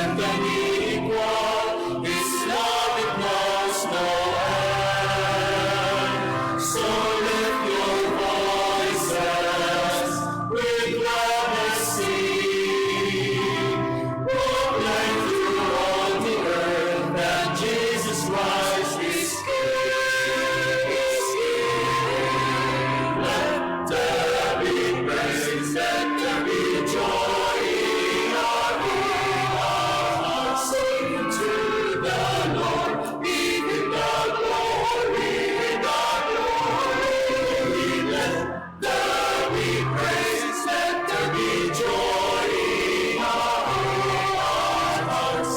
None can equal His love, it knows no end. So lift your voices with gladness sing. Proclaim through all the earth that Jesus Christ is King, is King. Let there be praise, let there be joy in our hearts. Sing to the Lord, give Him the glory, the glory. Let there be praise, let there be joy in our hearts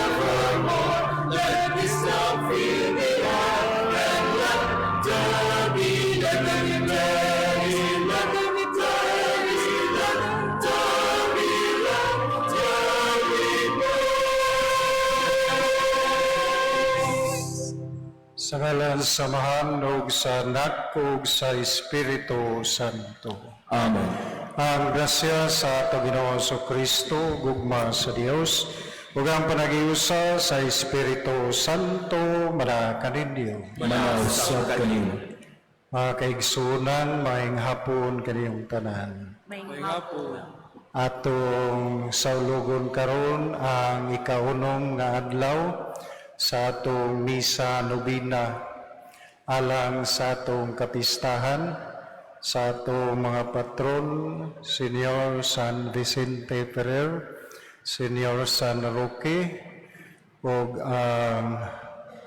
forevermore. Let His love fill the air, and let there be, let there be praise, let there be praise, let there be, let there be praise. Sa ngalan sa Amahan ug sa Anak ug sa Espiritu Santo. Amen. Ang grasya sa ato Ginoong Kristo, gugma sa Dios, ug ang panagiusa sa Espiritu Santo mana kaninyo. Manaw sa kanimo. Mga kaigsuonan, maayong hapon kaninyong tanan. Maayong hapon. Atong saulugon karon ang ikaunom nga adlaw sa atong misa nobina alang sa atong kapistahan sa atong mga patron, Senyor San Vicente Ferrer, Senyor San Roque, ug ang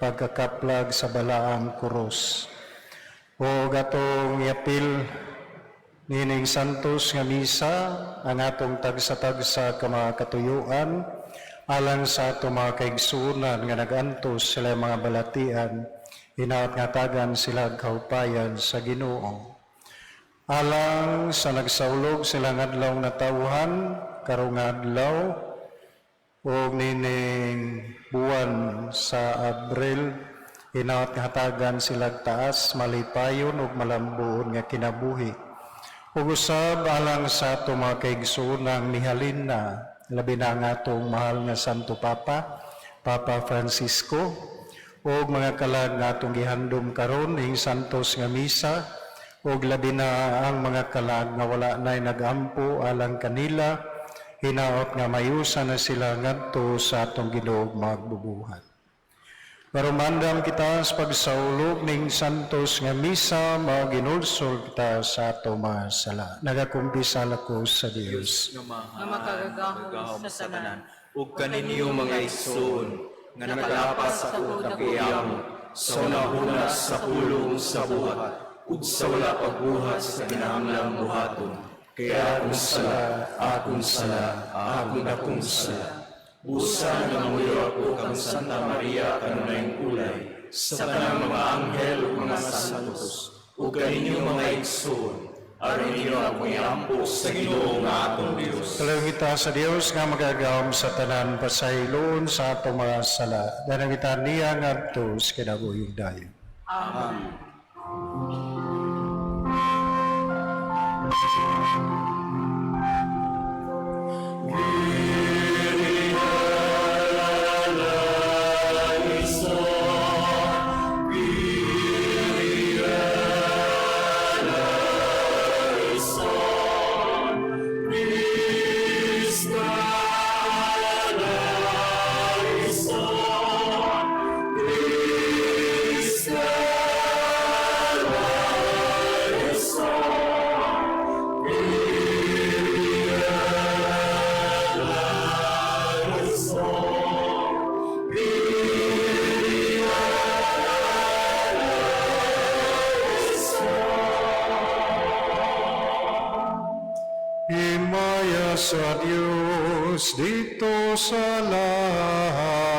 pagkakaplag sa Balaang Krus. Ug atong iapil nining Santos nga Misa ang atong tagsa-tagsa ka mga katuyuan alang sa atong mga kaigsuonan nga nag-antos sila mga balatian, hinaot nga hatagan sila kahupayan sa Ginoo. Alang sa nagsaulog silang adlaw natawhan karong adlaw ug nining buwan sa Abril, hinaot nga hatagan sila taas, malipayon ug malambuon nga kinabuhi. Ug usab alang sa ato mga kaigsuonang mihalin na, labi na ang atong mahal nga Santo Papa, Papa Francisco, ug mga kalag nga atong gihandom karon ning Santos nga Misa, ug labi na ang mga kalag nga wala na'y nagampo alang kanila, hinaot nga mayusa na sila ngadto sa atong Ginoo magbubuhat. Marumandam kita sa pagsaulog ning Santos nga Misa, maginulsol kita sa ato mga sala. Nagakumpisal ako sa Dios nga nga makagagahom sa tanan, ug kaninyo, mga igsoon, nga nakalapas ako dakiyamo sa hunahuna, sa pulong, sa buhat ug sa wala pagbuhat sa kinahanglang buhaton, kay akong sala, akong sala, akong dakong sala. Busa nga manguyo ako kang Santa Maria, kanunayng ulay, sa tanang mga anghel ug mga santos, ug kaninyo, mga igsoon, aron ninyo akong iampo sa Ginoo nga atong Dios. Kalawang kita sa Dios nga magagahom sa tanan, pasayloon sa atong mga sala. Danang kita niya ngadto sa kinabuhing dayon. Amen. Christe eleison, Christe eleison, Kyrie eleison, Kyrie eleison. Himaya sa Dios didto sa langit.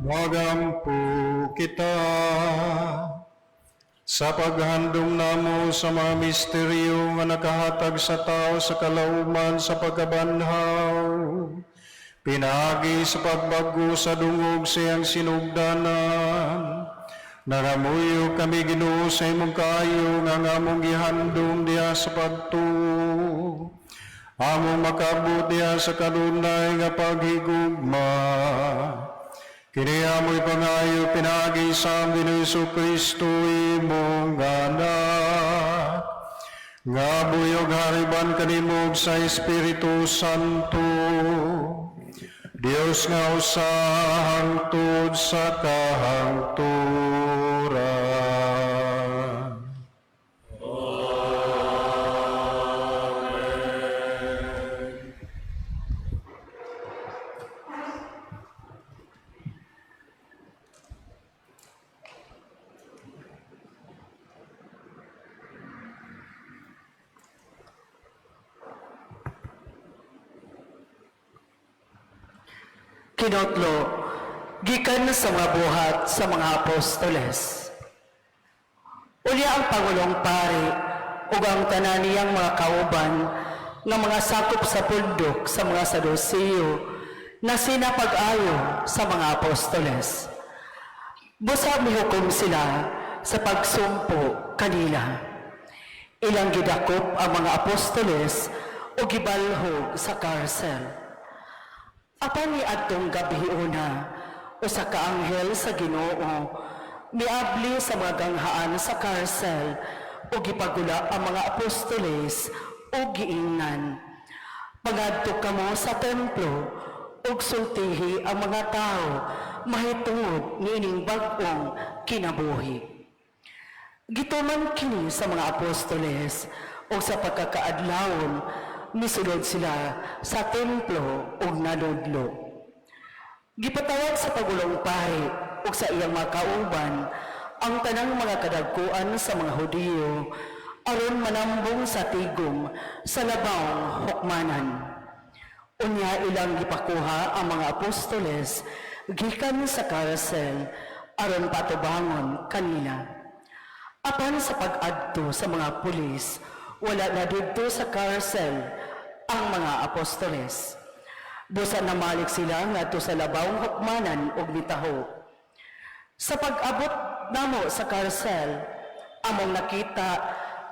Magampo kita. Sa paghandom namo sa mga misteryo nga nakahatag sa tao sa kalauman sa pagkabanhaw, pinaagi sa pagbago sa dungog sa iyang sinugdanan, nangamuyo kami, Ginoo, sa imong kaayo nga ang among gihandom diha sa pagtuo, among makabot diha sa kanunay nga paghigugma. Kini among ipangayo pinaagi sa among Ginoo Kristo, imong Anak, nga buhi ug hari uban kanimo ug sa Espiritu Santo, Dios nga usa hangtod sa kahangturan. Kinotlo, gikan sa mga Buhat sa mga Apostoles. Unya ang pangulong pari ug ang tanan niyang mga kauban nga mga sakop sa pundok sa mga Saduceo na sinapag-ayo sa mga apostoles. Busa mihukom sila sa pagsumpo kanila. Ilang gidakop ang mga apostoles ug gibalhog sa karsel. Apan niadtong gabiuna, usa ka anghel sa Ginoo miabli sa mga ganghaan sa karsel ug gipagula ang mga apostoles ug giingnan, "Pangadto kamo sa templo ug sultihi ang mga tao mahitungod niining bag-ong kinabuhi." Gituman kini sa mga apostoles ug sa pagkakaadlawon misulod sila sa templo ug nanudlo. Gipatawag sa pagulong pari ug sa iyang mga kauban ang tanang mga kadagkuan sa mga Hudiyo aron manambong sa tigom sa labawng hukmanan. Unya ilang gipakuha ang mga apostoles gikan sa karsel aron patubangon kanila. Apan sa pag-adto sa mga pulis, wala na didto sa karsel ang mga apostoles. Busa namalik sila ngadto sa labawng hukmanan ug nitaho, "Sa pag-abot namo sa karsel, among nakita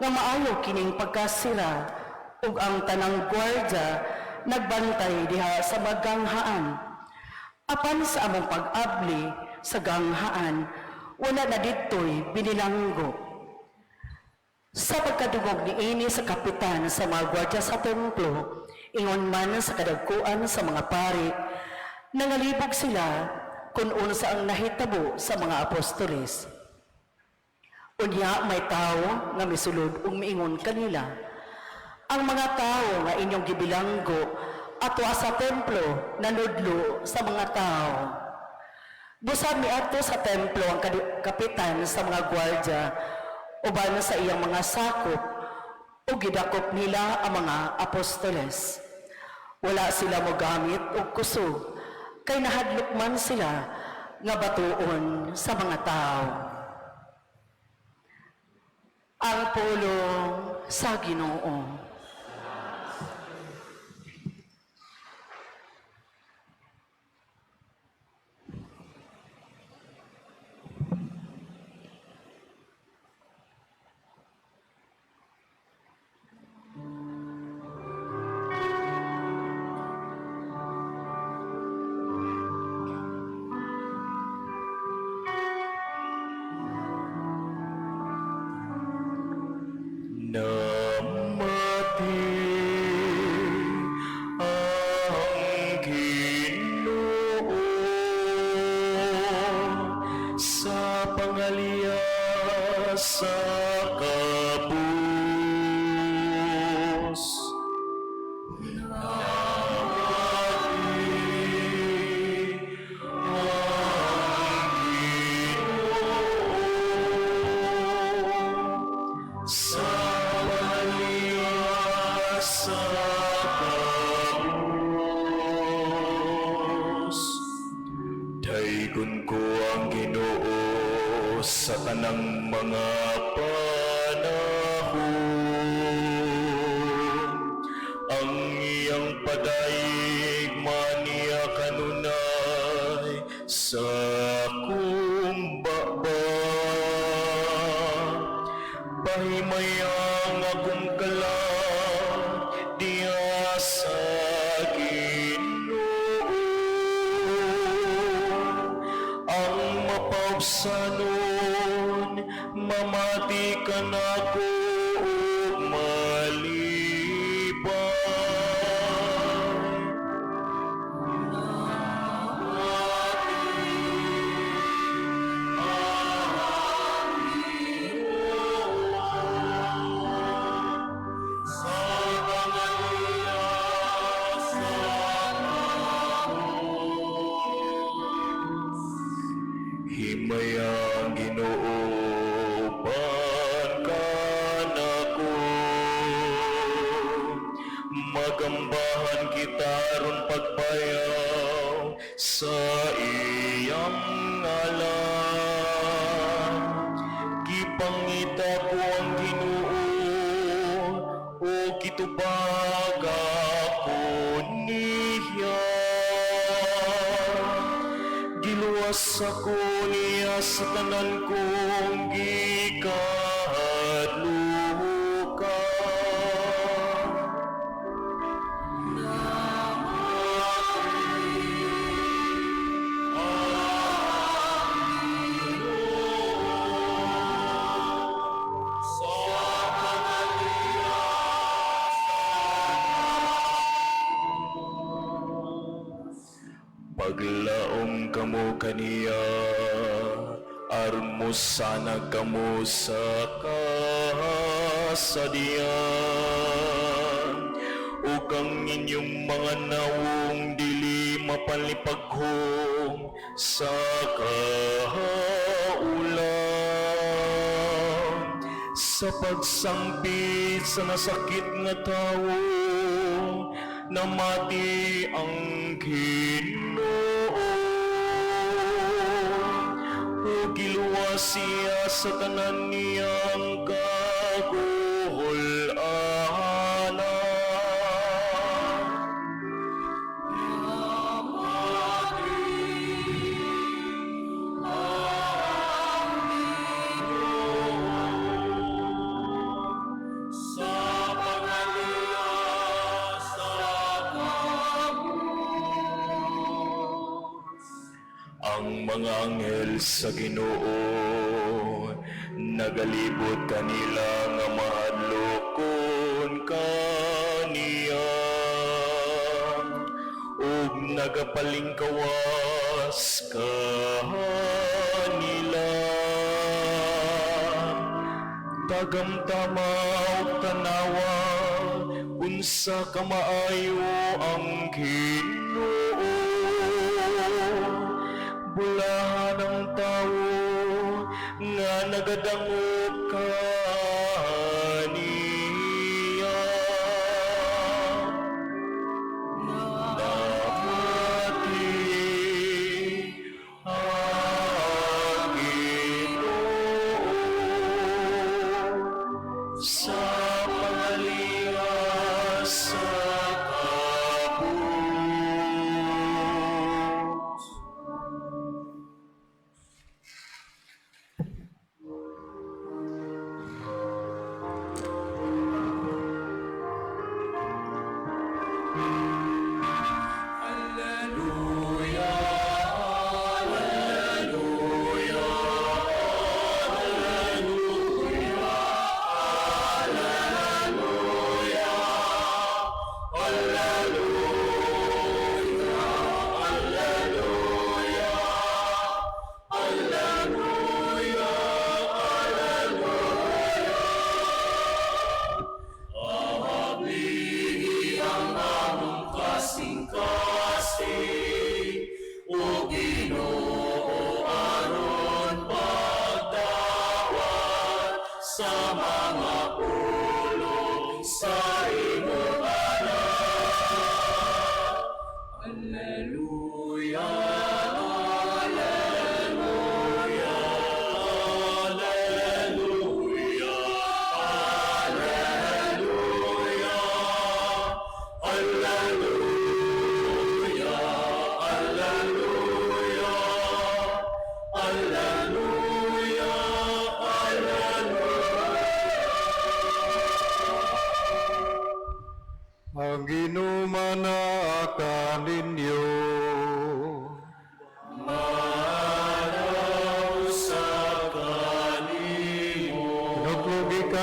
nga maayo kining pagkasira ug ang tanang gwardya nagbantay diha sa maganghaan. Apan sa among pag-abli sa ganghaan, wala na didto'y binilanggo." Sa pagkadungog niini sa kapitan sa mga gwardya sa templo, ingon man sa kadagkuan sa mga pari, nangalibog sila kung unsa ang nahitabo sa mga apostoles. Unya may tawo nga misulod ug miingon kanila, "Ang mga tawo nga inyong gibilanggo ato sa templo nanudlo sa mga tao." Busa miadto sa templo ang kapitan sa mga gwardya uban sa iyang mga sakop ug gidakop nila ang mga apostoles. Wala sila mogamit og kusog kay nahadlok man sila nga batuon sa mga tao. Ang pulong sa Ginoo. Namati ang Ginoo sa pangaliyas sa kapus. Namati ang Ginoo sa pangaliyas sa kapus. Daygon ko ang Ginoo sa tanang mga panahon. Ang iyang padayig maniya kanunay sa akong baba. Pahimayang akong kalag diha sa Ginoo. Ang mapaubsanon, mamati kanako ug malipay. Himayang Ginoo uban kanako. Magambahan kita aron pagbayaw sa iyang ngalan. Gipangita ko ang Ginoo ug gitubag ako niya. Giluwas ako niya sa tanan kong gikahadlukan. Paglaom kamo kaniya, aron mosanag kamo sa kasadian, ug ang inyong mga nawong dili mapalipaghong sa kaulaw. Sa pagsangpit sa nasakit nga tawo, namati ang Ginoo. Ug giluwas siya sa tanan niyang kaguhol-anan. Ang mga anghel sa Ginoo nagalibot kanila nga mahadlokon kaniya ug nagapalingkawas kanila. Tagamtama ug tanawa unsa ka maayo ang Ginoo. Bulahan ang tawo nga nagadangop kaniya. Namati ang Ginoo sa pangaliya sa kabus.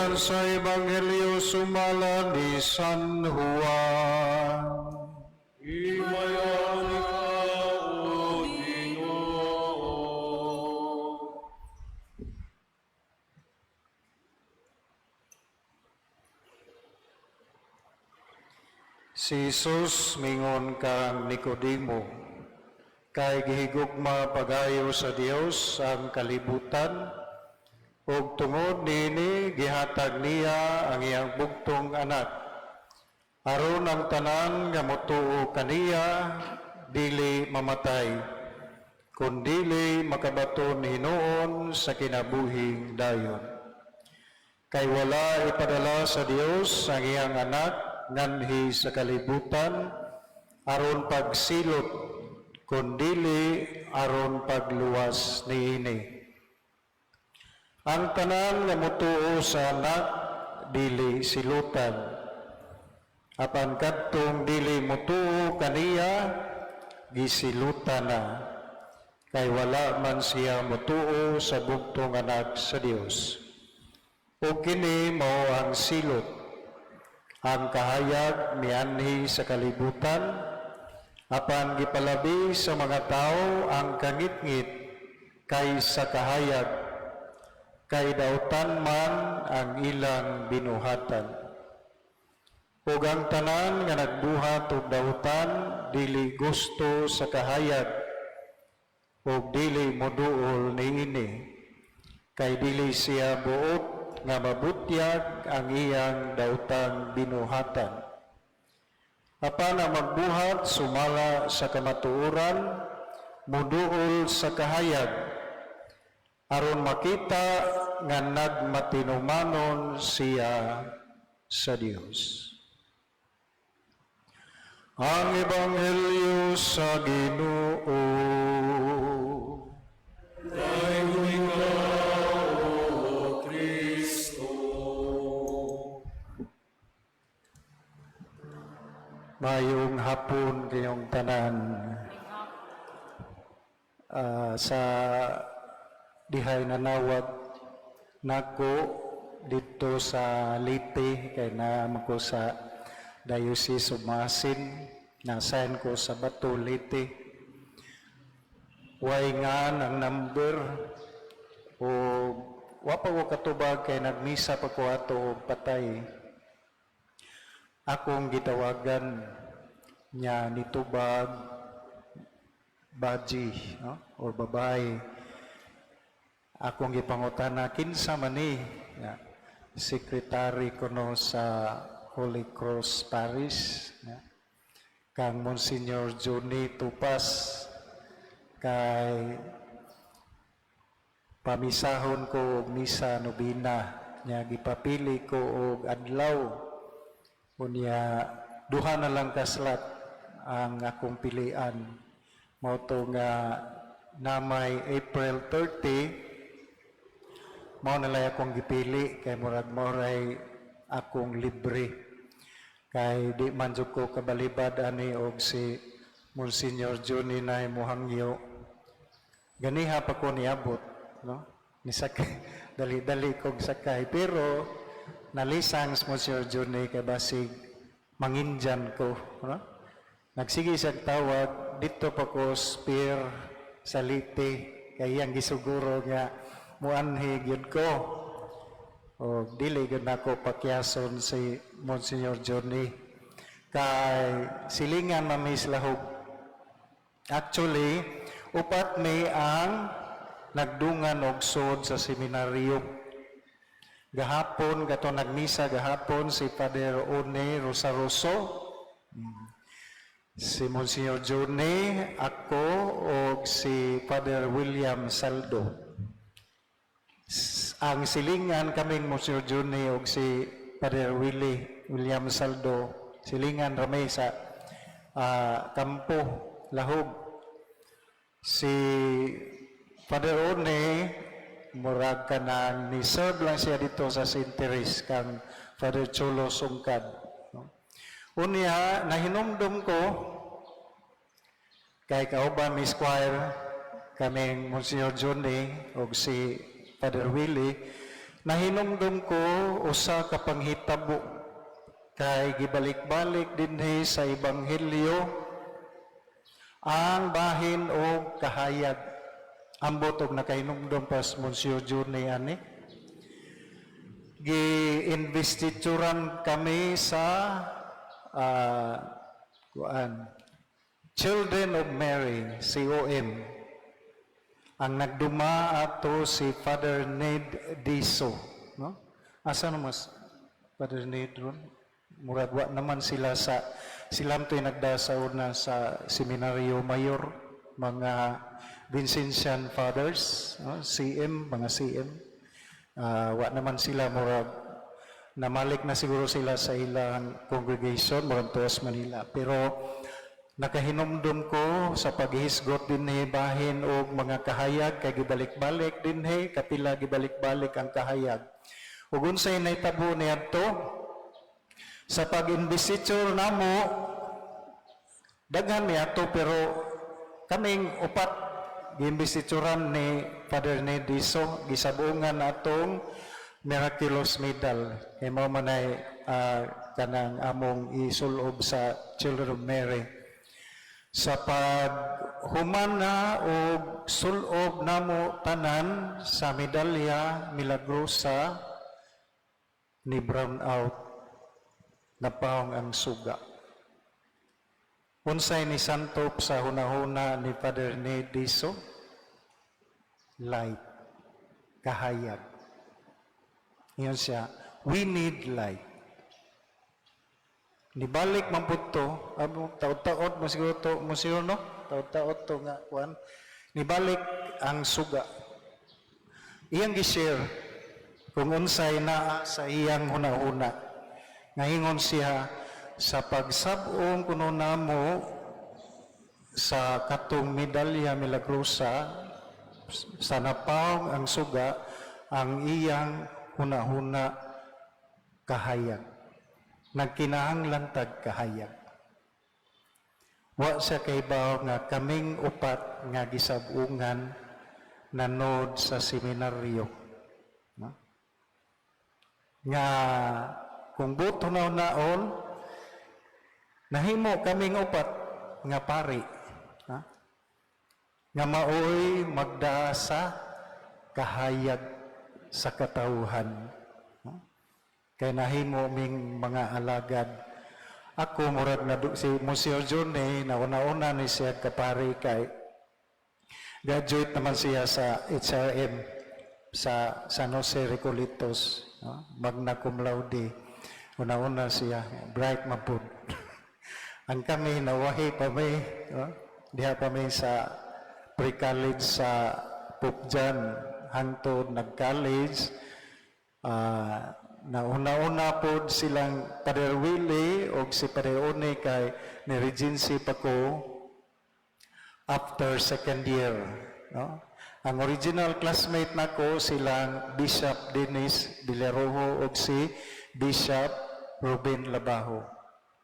Gikan sa Ebanghelyo sumala ni San Juan. Himayaon ikaw, O Ginoo. Si Jesus mingon kang Nicodemo, kay gihigugma pagayo sa Dios ang kalibutan, ug tungod niini gihatag niya ang iyang bugtong anak, aron ang tanan nga motuo kaniya dili mamatay, kundili makabaton hinuon sa kinabuhing dayon. Kay wala ipadala sa Dios ang iyang anak nganhi sa kalibutan aron pagsilot, kundili aron pagluwas niini. Ang tanan nga motuo sa anak dili silutan. Apan kadtong dili motuo kaniya, gisilutan na, kay wala man siya motuo sa bugtong anak sa Dios. Ug kini mao ang silot. Ang kahayag mianhi sa kalibutan, apan gipalabi sa mga tao ang kangitngit kaysa kahayag, kay dautan man ang ilang binuhatan. Ug ang tanan nga nagbuhat og dautan dili gusto sa kahayag ug dili moduol niini, kay dili siya buot nga mabutyag ang iyang dautang binuhatan. Apan ang magbuhat sumala sa kamatuoran, muduol sa kahayag, aron makita nga nagmatinumanon siya sa Dios. Ang Ebanghelyo sa Ginoo. Dayon ikaw, O Kristo. Mayong hapon kayong tanan. Sa dihay nanawag nako dito sa Leyte, kay naa ko sa Diocese of Maasin, na-assign ko sa Bato, Leyte. Way nga ang number o wa pa ko katubag kay nagmisa pa ko ato og patay. Akong gitawagan niya, nitubag baji, no? Or babae. Akong gipangutana, kinsa man ni? Ya, secretary kuno sa Holy Cross Parish, ya, kang Monsignor Johnny Tupas, kay pamisahon ko og misa nobina nya, gipapili ko og adlaw. Unya duha na lang ka slot ang akong pilian, mao to nga namay April 30, mao na lang akong gipili kay murag moray akong libre, kay di man jud ko kabalibad ani og si Monsignor Johnny na muhangyo. Ganiha pa ko niabot, no, nisakay, dali-dali kog sakay, pero nalisang si Monsignor Johnny kay basig mangindyan ko, no? Nagsige siya tawag, dito pa ko spear sa Leyte kay iyang gisuguro nga muanhi gyud ko. O dili gyud nako pakyason si Monsignor Johnny kay silingan man mi sa Lahug. Actually, upat mi ang nagdungan og sod sa seminaryo. Gahapon, kato nagmisa gahapon si Father One Rosaroso, si Monsignor Johnny, ako, og si Father William Saldo. Ang silingan kaming Monsignor Johnny og si Father Willie William Saldo, silingan rami sa kampo, Lahug. Si Father One, murag kanang ni-serve lang siya dito sa St. Therese kang Father Cholo Sungkad. No? Unya, nahinumdum ko, kay kauban mi choir, kaming Monsignor Johnny o si Father Willie, Nahinumdum ko usa ka panghitabo kay gibalik-balik dinhi sa Ebanghelyo ang bahin og kahayag. Ambot og nakahinumdum pas Monsieur Johnny ani. Gi-investituran kami sa kuan, Children of Mary, COM. Ang nagduma ato si Father Ned Diso, no? Asa naman Father Ned ron? Murag wa naman sila sa sila to'y nagda sa una sa Seminaryo Mayor, mga Vincentian Fathers, no? CM, mga CM. Ah, wa naman sila, murag namalik na siguro sila sa ilang congregation, murag tuwas Manila. Pero nakahinumdum ko sa paghisgot dinhi bahin og mga kahayag kay gibalik-balik dinhi, kapila gibalik-balik ang kahayag. Ug unsay nahitabo niadto sa pag-investiture namo, daghan mi ato pero kaming upat giimbestituran ni Father Nediso, gisabungan atong miraculous medal kay mao man ay kanang among isulob sa Children of Mary. Sa paghuman na og sulob namo tanan sa medalya milagrosa, ni brown out, napahong ang suga. Unsay ni santop sa hunahuna ni Father Nediso? Light, kahayag. Ingon siya, "We need light." Nibalik man pud to, amo taod-taod mo siguro to, mo siguro, no? Taod-taod to nga kuan. Nibalik ang suga. Iyang gi-share kung unsay naa sa iyang hunahuna. Ngaingon siya, sa pagsab-ong kuno namo sa katong medalya milagrosa, sa napawong ang suga, ang iyang hunahuna, kahayag. Nagkinahanglan tag kahayag. Wa siya kahibaw nga kaming upat nga gisab-ungan nanod sa seminaryo. No? Nga kung buot naon, nahimo kaming upat nga pari. Ha? Nga maoy magdaa sa kahayag sa katawhan. No? Kay nahimo ming mga alagad. Ako murag na si Monsieur Johnny, nauna-una ni siya kapari kay graduate naman siya sa HRM sa San Jose Recoletos, no? Magna cum laude. Una-una siya, bright man pud. Ang kami, nawahi pa mi, no? Diha pa mi sa pre-college sa Pope John hangtod nag-college. Nauna-una pod silang Father Willie o si Padre One kay ni Regency pa ko after second year. No? Ang original classmate nako silang Bishop Dennis Villarojo o si Bishop Ruben Labajo.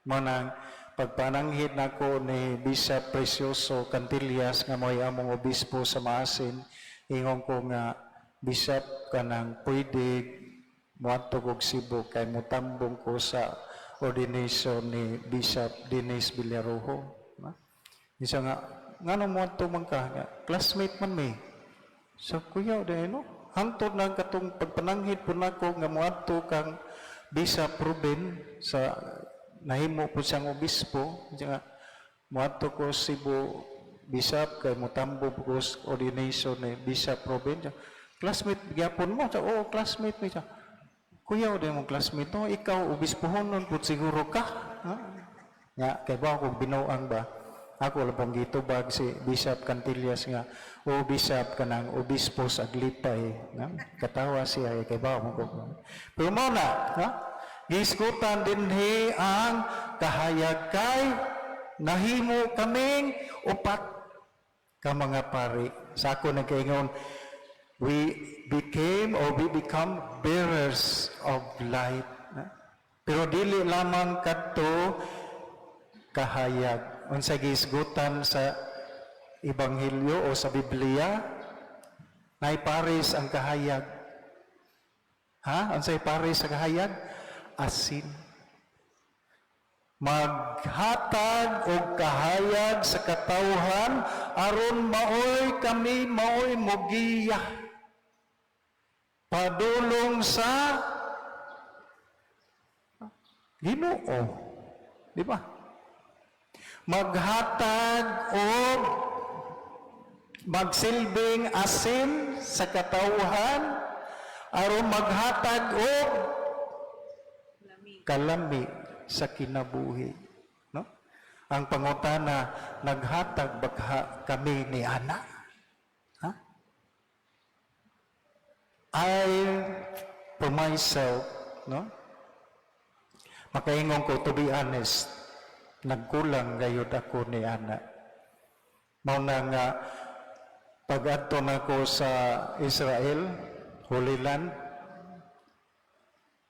Manang pagpananghid nako ni Bishop Precioso Cantillas nga mo'y among obispo sa Maasin, ingon ko nga, "Bishop, kanang pwede moadto kog Cebu kay mutambong ko sa ordination ni Bishop Dennis Villarojo." No? Isa nga, "Ngano moadto man ka?" Nga, "Classmate man mi." So, kuya, dahil no? Hangtod na katong pagpananghid po nako nga moadto kang Bishop Ruben sa nahimo po siyang obispo. Siya nga, "Moadto ko Cebu, Bishop, kay mutambo po ko sa ordination ni Bishop Ruben." Siya, "Classmate gyapon mo?" Siya, "Oo, classmate mi." Siya, "Kuya, di mong classmate no, ikaw obispohonon pud siguro ka." Ha? Nga, kay ba ako binuang ba? Ako lang pong gitubag si Bishop Cantillas nga, "O Bishop, kanang obispo sa Aglipay." No? Katawa siya, eh, kay ba ako ko. Pero mao na, no? Gisgutan dinhi ang kahayag kay nahimo kaming upat ka mga pari. Sa ako nagkaingon, we became or we become bearers of light. Na? Pero dili lamang kadto kahayag. Unsa gisgutan sa Ebanghelyo o sa Biblia, naipares ang kahayag. Ha? Unsay pares sa kahayag? Asin. Maghatag og kahayag sa katawhan aron maoy kami, maoy mogiya padulong sa Ginoo. Di ba? Maghatag og magsilbing asin sa katawhan aron maghatag og kalami sa kinabuhi, no? Ang pangutana, naghatag ba kami ni ana? Ha? I, for myself, no? Makaingon ko, to be honest, nagkulang gayud ako ni ana. Mao na nga pag-adto nako sa Israel, Holy Land,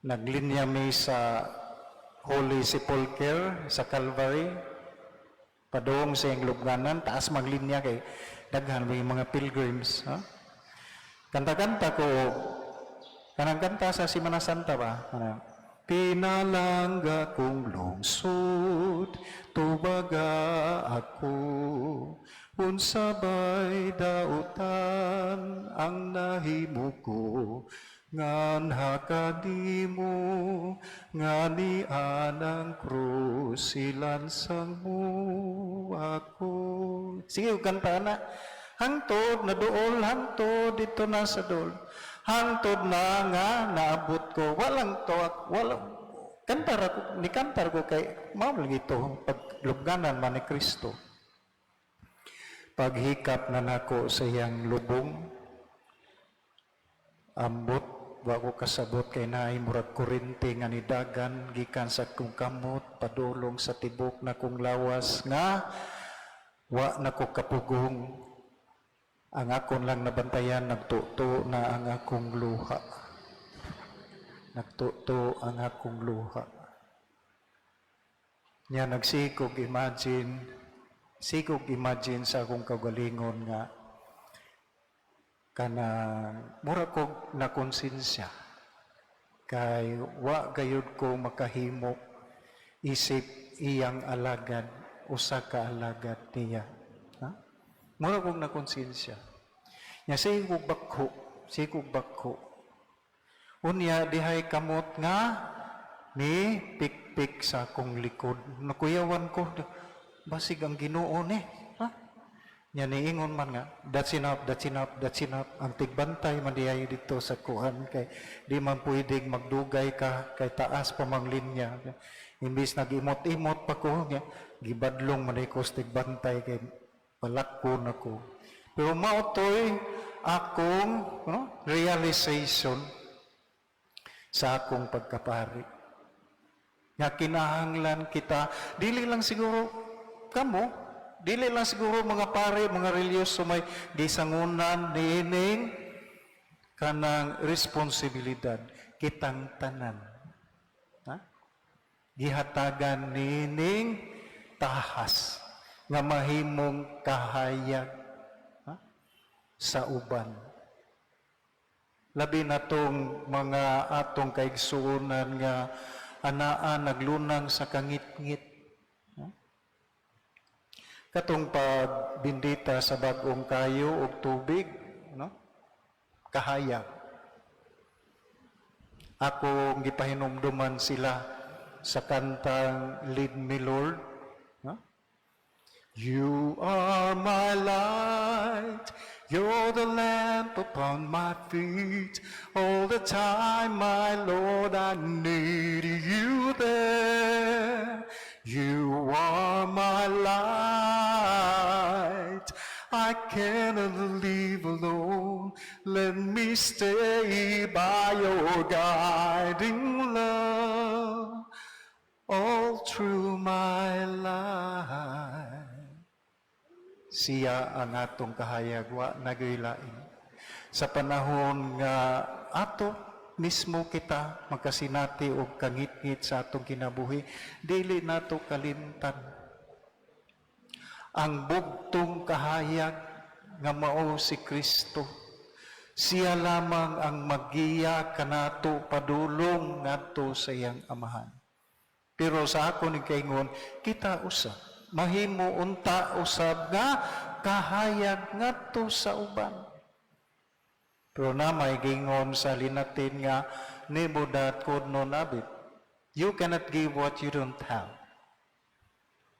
naglinya mi sa Holy Sepulchre sa Calvary, padung sa iyang lubnganan, taas maglinya kay daghan may mga pilgrims. Ha? Kanta-kanta ko, kanang kanta sa Semana Santa ba? Kanang, "Pinalangga kong lungsod, tubaga ako, unsa bay dautan ang nahimo ko, nganha kanimo, nga nianang krus, ilansang mo ako." Sige, kanta na. Hangtod na duol, hangtod dito na sa duol. Hangtod na nga naabot ko, walang tuwak, walang kantar ako, ni kantar ko kay mao lagi to paglubganan man ni Kristo. Paghikap na nako sa iyang lubong, ambot, wa ko kasabot kay naay murag kurente nga nidagan gikan sa kong kamot padulong sa tibok na kong lawas nga wa na ko kapugong. Ang akon lang nabantayan, nagtuto na ang akong luha. Nagtuto ang akong luha. Nya nagsikog imagine, sikog imagine sa akong kaugalingon nga kanang mura kog na konsensya kay wa gayud ko makahimo isip iyang alagad, usa ka alagad niya. Ha? Mura kog na konsensya. Nya sikog bakho, sikog bakho. Unya dihay kamot nga ni pikpik sa akong likod. Nakuyawan ko, basig ang Ginoo ni. Ha? Nya niingon man nga, "That's enough, that's enough, that's enough." Ang tigbantay man dihay dito sa kuan kay di man pwedeng magdugay ka kay taas pa mang linya. Imbis nag-imot-imot pa ko, nya, gibadlong man ko sa tigbantay kay palakon ako. Pero mao to'y akong, no, realization sa akong pagkapari. Nga kinahanglan kita, dili lang siguro kamo, dili lang siguro mga pare, mga relihiyoso may gisangunan niining kanang responsibilidad, kitang tanan. Ha? Gihatagan niining tahas nga mahimong kahayag, ha, sa uban. Labi na tong mga atong kaigsuonan nga anaa naglunang sa kangitngit. Ha? Katong pagbindita sa bag-ong kayo og tubig, no? Kahayag. Akong gipahinumduman sila sa kantang "Lead Me Lord." No? "You are my light, you're the lamp upon my feet. All the time, my Lord, I need you there. You are my light. I cannot live alone. Let me stay by your guiding love all through my life." Siya ang atong kahayag, wa na lain. Sa panahon nga ato mismo kita magkasinati og kangitngit sa atong kinabuhi, dili nato kalimtan ang bugtong kahayag nga mao si Kristo. Siya lamang ang magiya kanato padulong ngadto sa iyang amahan. Pero sa ako ni kaingon, kita usa mahimo unta usab nga kahayag ngadto sa uban. Pero na may gingon sa Linatin nga nemo dat quod non habet. You cannot give what you don't have.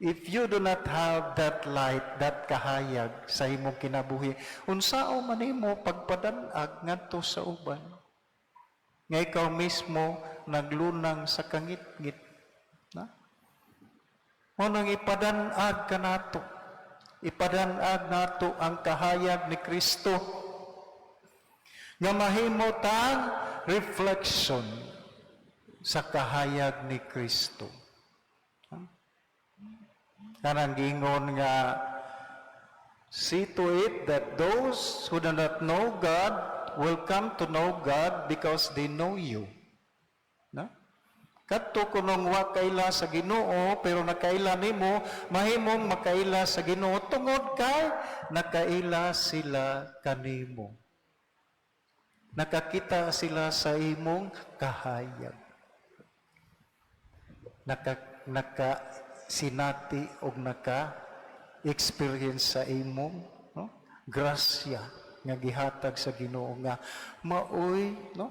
If you do not have that light, that kahayag sa imong kinabuhi, unsao man nimo pagpadanag ngadto sa uban? Nga ikaw mismo naglunang sa kangitngit. Na? Mao nang ipadanag kanato. Ipadanag nato ang kahayag ni Kristo nga mahimo tang reflection sa kahayag ni Kristo. Kanang gingon nga, "See to it that those who do not know God will come to know God because they know you." No? Kadto kunong wa kaila sa Ginoo pero nakaila nimo, mahimong makaila sa Ginoo tungod kay nakaila sila kanimo. Nakakita sila sa imong kahayag. Naka sinati og naka experience sa imong, no, grasya nga gihatag sa Ginoo nga maoy, no,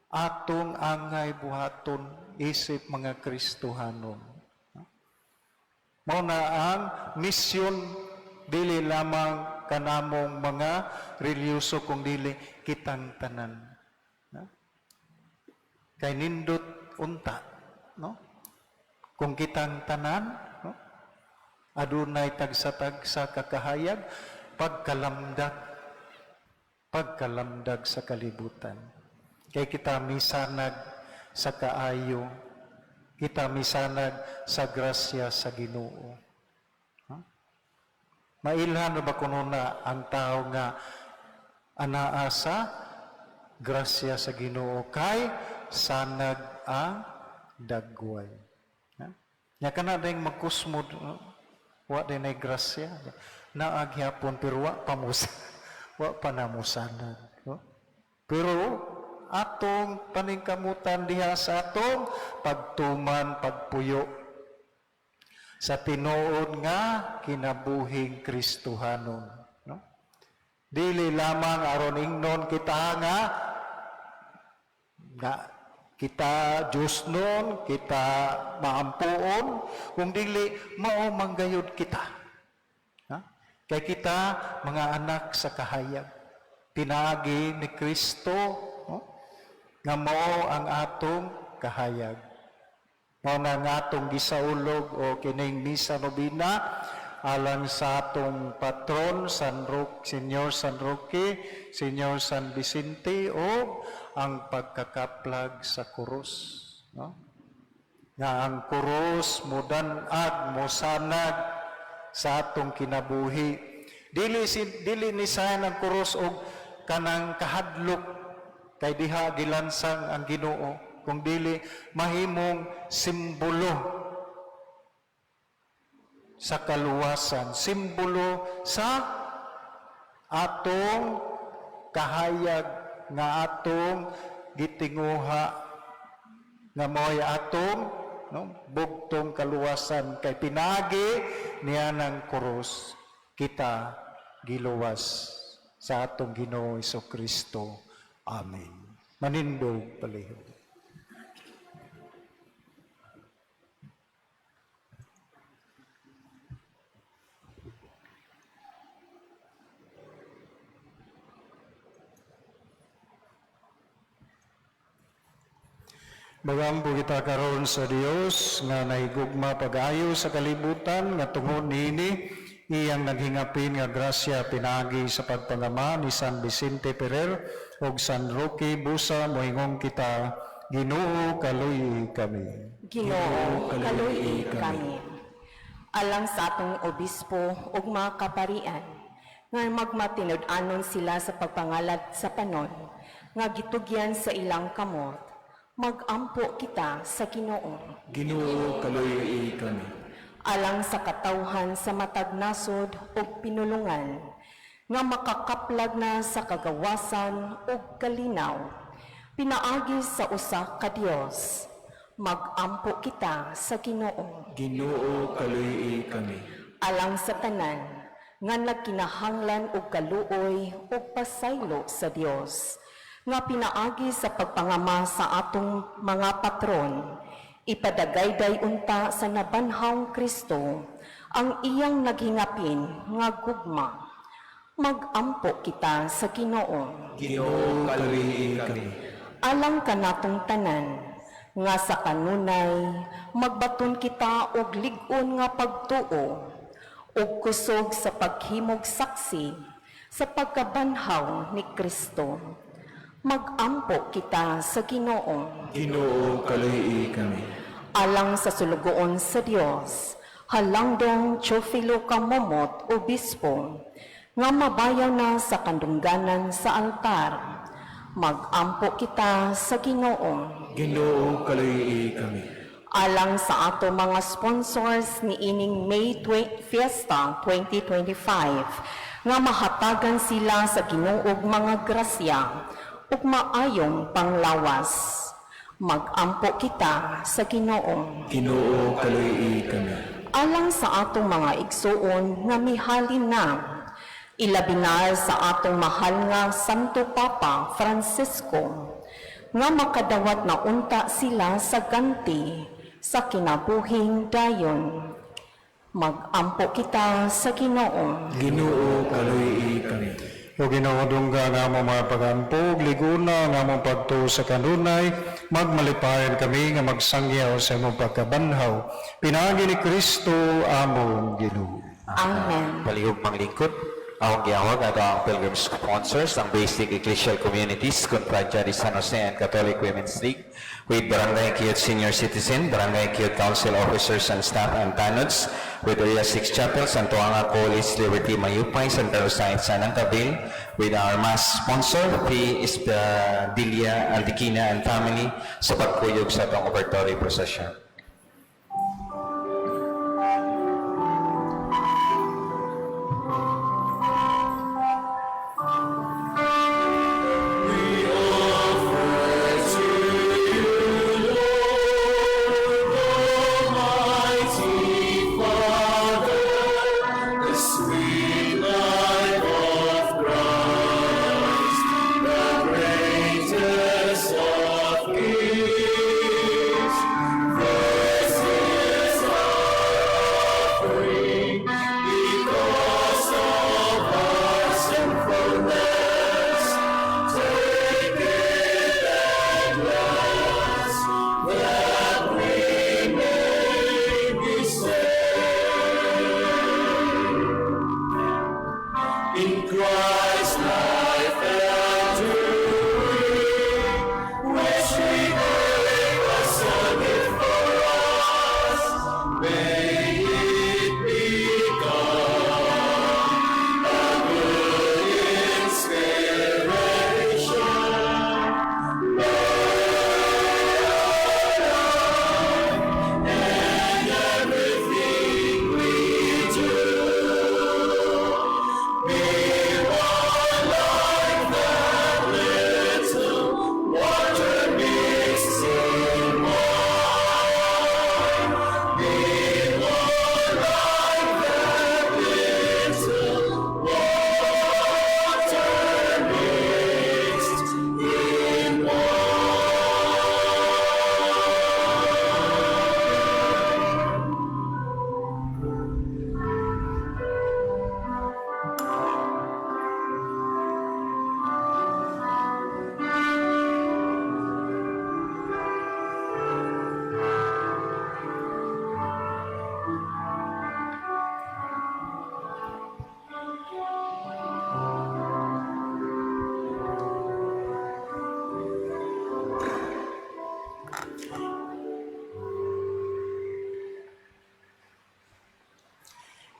atong angay buhaton isip mga Kristohanon. No? Mao na ang misyon, dili lamang kanamong mga relihiyoso kung dili kitang tanan. No? Kay nindot unta, no? Kung kitang tanan, no, adunay tagsa-tagsa kakahayag, pagkalamdag sa kalibutan. Kay kita misanag sa kaayo, kita misanag sa grasya sa Ginoo. Ha? Mailhan ba kuno na ang tao nga anaa sa grasya sa Ginoo kay sanag ang dagway. Ha? Nya kana ding magkusmod, no? Wa din ay grasya. Naa gyapon pero wa pa namusanag, no? Pero atong paningkamutan diha sa atong pagtuman, pagpuyo sa tinuod nga kinabuhing Kristohanon, no? Dili lamang aron ingnon kita nga kita Diyos nun, kita maampuon, kung dili mao manggayod kita. Ha? Kay kita mga anak sa kahayag. Pinaagi ni Kristo, no, nga mao ang atong kahayag. Mao na nga atong gisaulog o kining misa nobina alang sa atong patron San Roque, Senyor San Roque, Senyor San Vicente o ang pagkakaplag sa krus, no? Nga ang krus mudanag, mosanag sa atong kinabuhi. Dili ni sayan ang krus og kanang kahadlok kay diha gilansang ang Ginoo, kung dili mahimong simbolo sa kaluwasan, simbolo sa atong kahayag nga atong gitinguha nga mao'y atong, no, bugtong kaluwasan kay pinagi niya ng krus kita giluwas sa atong Ginoo Kristo. Amen. Manindog palihog. Magampo kita karon sa Dios nga nahigugma pag-ayo sa kalibutan nga tungod niini iyang naghingapin nga grasya pinaagi sa pagpangama ni San Vicente Ferrer ug San Roque Busa, moingon kita, Ginoo, kaluyi kami. Ginoo, kaluyi kami. Alang sa atong obispo ug mga kaparian nga magmatinud-anon sila sa pagpangalad sa panon nga gitugyan sa ilang kamot, magampo kita sa Ginoo. Ginoo, kaluyi kami. Alang sa katawhan sa matag nasod ug pinulungan Nga makakaplag na sa kagawasan ug kalinaw, pinaagi sa usa ka Dios. Magampo kita sa Ginoo. Ginoo, kaluy kami. Alang sa tanan nga nagkinahanglan og kaluoy ug pasaylo sa Dios nga pinaagi sa pagpangama sa atong mga patron, ipadagayday unta sa nabanhawng Kristo ang iyang naghingapin nga gugma. Magampo kita sa Ginoo. Ginoo, kaluy kami. Alang kanatong tanan nga sa kanunay magbaton kita og lig-on nga pagtuo ug kusog sa paghimog saksi sa pagkabanhaw ni Kristo. Magampo kita sa Ginoo. Ginoo, kaluy kami. Alang sa sulugoon sa Dios, halangdong Teofilo Kamomot, Obispo, nga mabayaw na sa kandungganan sa altar. Magampo kita sa Ginoo. Ginoo, kaluy kami. Alang sa ato mga sponsors ni ining May Fiesta 2025 nga mahatagan sila sa Ginoo og mga grasya ug maayong panglawas. Magampo kita sa Ginoo. Ginoo, kaluy kami. Alang sa atong mga igsuon nga mihalin na, ilabi na sa atong mahal nga Santo Papa Francisco, nga makadawat na unta sila sa ganti sa kinabuhing dayon. Magampo kita sa Ginoo. Ginoo, kaluy kami. O Ginoo, dungga nga among mga pagampo, ug liguna nga among pagtuo sa kanunay, magmalipayon kami nga magsangyaw sa imong pagkabanhaw. Pinaagi ni Kristo among Ginoo. Amen. Palihog manglingkod, akong giawag ato ang pilgrim sponsors, ang Basic Ecclesial Communities, Confradia de San Jose and Catholic Women's League, with Barangay Cute Senior Citizen, Barangay Cute Council Officers and Staff and Tanods, with Area 6 Chapel, Santoanga College, Liberty, Mayupay, Santa Rosa, and San Ancabil, with our mass sponsor, P. Espadilia Aldiquina and family, sa pagkuyog sa atong offertory procession. Almighty Father, the sweet life of Christ, the greatest of gifts. This is our offering because of our sinfulness. Take it and bless that we may be saved. In Christ's life and doing, which He gave us a gift for us, may it become a good inspiration. And everything we do, be one like that little water mixed in wine. Be one like that little water mixed in wine.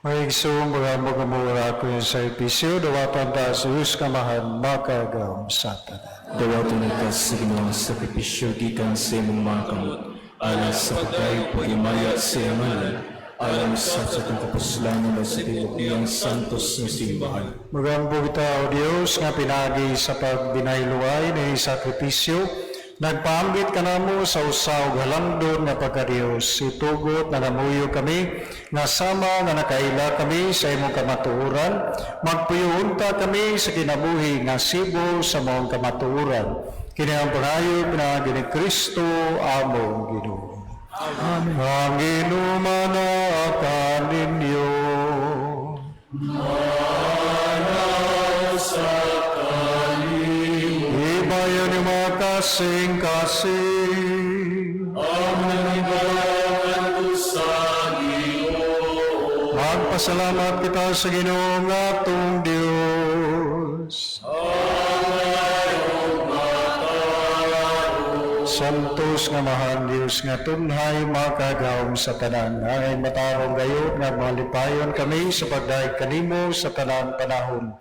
Maigsoong mga mga ko yung servisyo, dawatan ta sa Diyos kamahan, makagam sa tanan. Dawaton ka sa Ginoo ang sakripisyo gikan sa imong mga kamot, alang sa pagdayeg paghimaya sa iyang ngalan, Alang sa atong kapuslanan sa tibuok niyang santos nga simbahan. Magampo kita, O Dios, nga pinagi sa pagbinayluay ni sakripisyo, nagpaambit kanamo sa usa og halangdon nga pagkadiyos. Itugot na namuyo kami, nga sama nga nakaila kami sa imong kamatuoran, magpuyuunta kami sa kinabuhi nga sibo sa maong kamatuoran. Kini ang pangayo pinaagi ni Kristo among Ginoo. Amen. Ang Ginoo manaakan ninyo. Ibayon yung mga kasing-kasing. Magpasalamat kita sa Ginoo nga atong Dios. Santos nga mahal Dios nga tunhay makagawom sa tanan. Angay matarong gayud nga malipayon kami sa pagdayeg kanimo sa tanang panahon.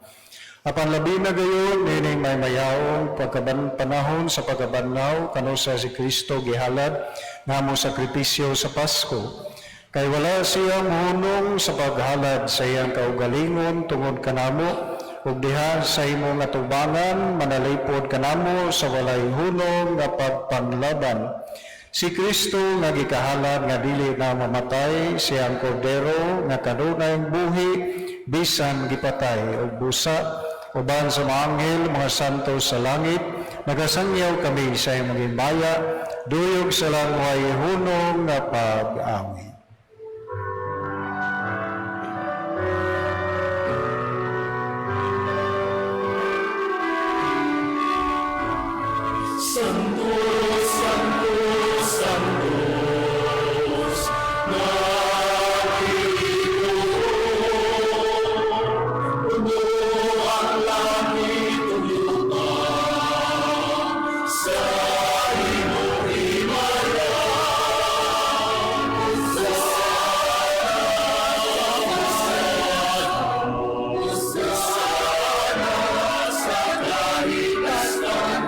Apan labi na gayon nining may mayaong pagkaban panahon sa pagkabanlaw kanusa si Kristo gihalad nga mo sakripisyo sa Pasko. Kay wala siya mohunong sa paghalad sa iyang kaugalingon tungod kanamo ug diha sa imong atubangan manalipod kanamo sa walay hunong nga pagpanglaban. Si Kristo nga gikahalad nga dili na mamatay, siyang kordero nga kanunay buhi bisan gipatay ug busa uban sa mga anghel, mga santo sa langit, nagasangyaw kami sa imong himaya, duyog sa langway hunong nga pag-awit. Santo, Santo, Santos, nakikuon, puno ang langit ug yuta sa imong himaya. Hosana, Hosana sa kahitasan.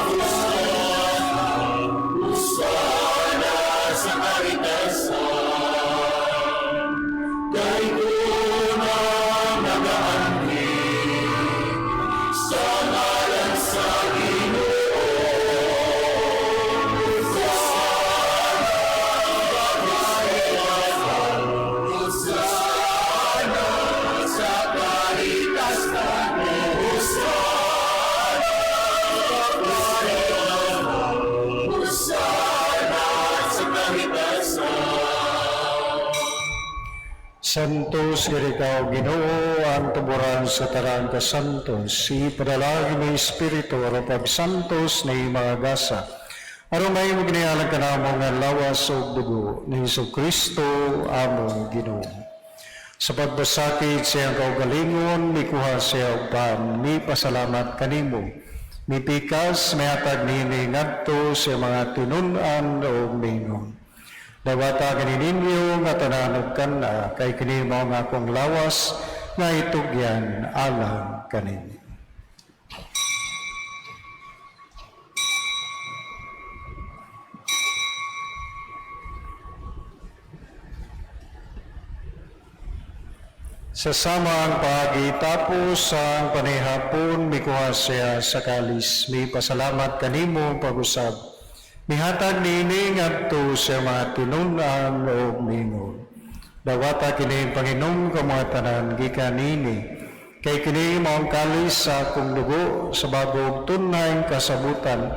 Hosana, Hosana sa kahitasan. Kay unang nagaanhi sa ngalan sa Ginoo. Hosana, Hosana sa kahitasan. Hosana, Hosana sa kahitasan. Santos nga ikaw, Ginoo, ang tuburan sa tanang kasantos. Ipadalangin ni Espiritu aron pagsantos ni mga gasa. Aron mahimo ginialang kanamo nga lawas ug dugo ni Hesus Kristo among Ginoo. Sa pagpasakit sa iyang kaugalingon, mikuha siya og pan, mipasalamat kanimo. Mipikas, mihatag niini ngadto sa mga tinun-an ug miingon: "Dawata kini ninyo nga tanan ug kana, kay kini mao ang akong lawas nga itugyan alang kaninyo." Sa samang paagi tapos ang panihapon, mikuha siya sa kalis, mipasalamat kanimo pag-usab. Mihatag niini ngadto sa mga tinun-an ug miingon: "Dawata kini panginom kamo tanan gikan niini, kay kini mao ang kalis sa akong dugo sa bag-ong tunhayng kasabutan.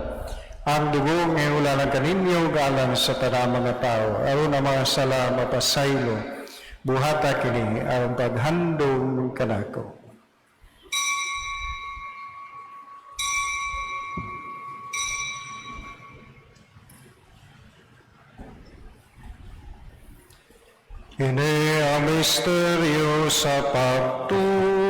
Ang dugo nga iulalan kaninyo alang sa tanang mga tao, aron ang mga sala mapasaylo. Buhata kini aron paghandom kanako." Kini ang misteryo sa pagtuo.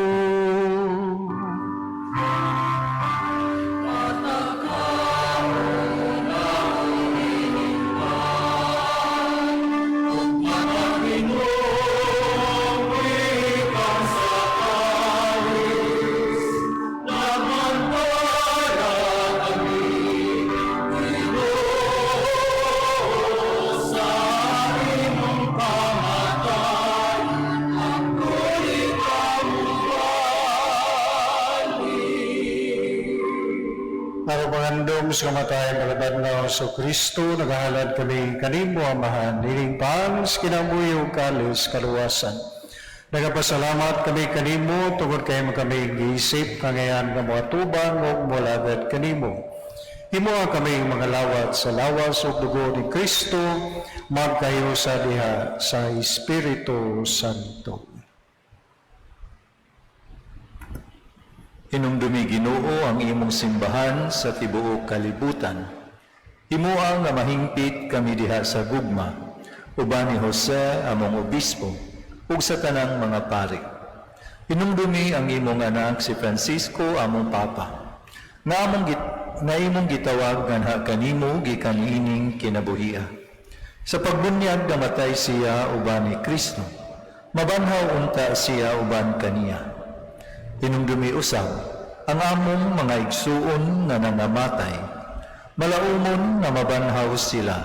Pagpangandom sa kamatayon pagkabanhaw sa Kristo, nagahalad kami kanimo, Amahan, ining pan sa kinabuhi ug kalis kaluwasan. Nagapasalamat kami kanimo tungod kay mo kami giisip kangayan nga moatubang ug molagad kanimo. Himoa kami mga lawat sa lawas ug dugo ni Kristo, magkahiusa diha sa Espiritu Santo. Hinumdumi, Ginoo, ang imong simbahan sa tibuok kalibutan. Himoa nga mahingpit kami diha sa gugma, uban ni Jose among obispo, ug sa tanang mga pari. Hinumdumi ang imong anak si Francisco among papa, nga imong gitawag nganha kanimo gikan niining kinabuhia. Sa pagbunyag namatay siya uban ni Kristo, mabanhaw unta siya uban kaniya. Hinumdumi usab ang among mga igsuon nga nangamatay. Malaumon nga mabanhaw sila,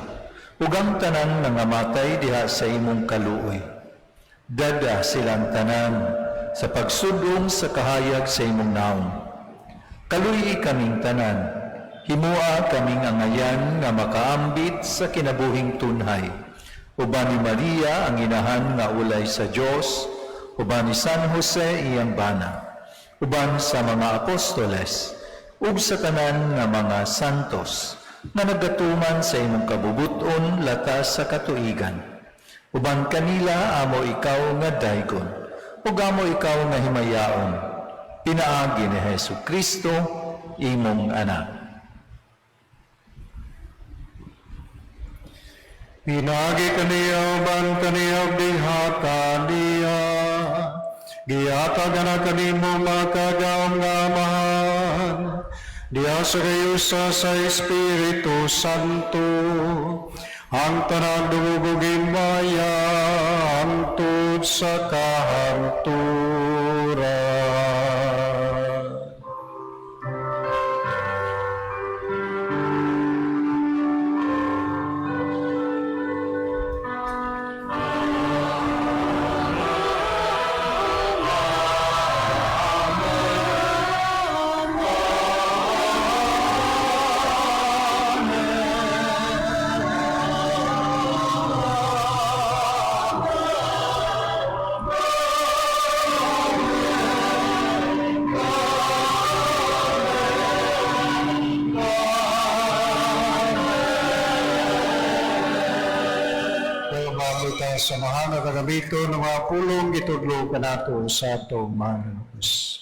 ug ang tanan nangamatay diha sa imong kaluoy. Dada silang tanan sa pagsudong sa kahayag sa imong naong. Kaluy-i kaming tanan, himua kaming angayan nga makaambit sa kinabuhing tunhay. Uban ni Maria ang inahan nga ulay sa Dios, uban ni San Jose iyang bana, uban sa mga apostoles, ug sa tanan nga mga santos, nga nagatuman sa imong kabubuton latas sa katuigan. Uban kanila amo ikaw nga daygon, ug amo ikaw nga himayaon, pinaagi ni Hesu Kristo, imong anak. Pinaagi kaniya uban kaniya ug diha kaniya. Gihatag na kanimo makagagahom nga Amahan. Diha sa kayusa sa Espiritu Santo. Ang tanang dungog ug himaya hangtod sa kahangturan. Kaya sa mahal na kagamito ng mga pulong gitudlo kanato sa atong manunubos.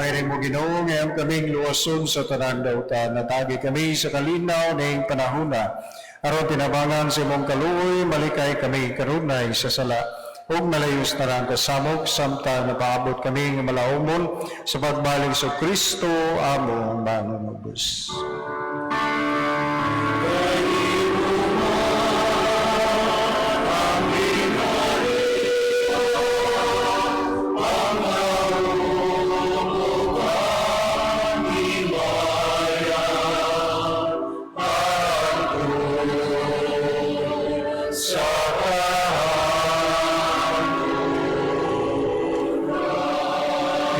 Gamay rin mo Ginoo, ngayon kaming luwason sa tanang dautan. Natagi kami sa kalinaw ning panahona. Aron tinabangan sa imong kaluoy, malikay kami kanunay sa sala. Ug malayos na lang kasamok, samtang napaabot kami nga malaumon sa pagbalik sa Kristo among manunubos.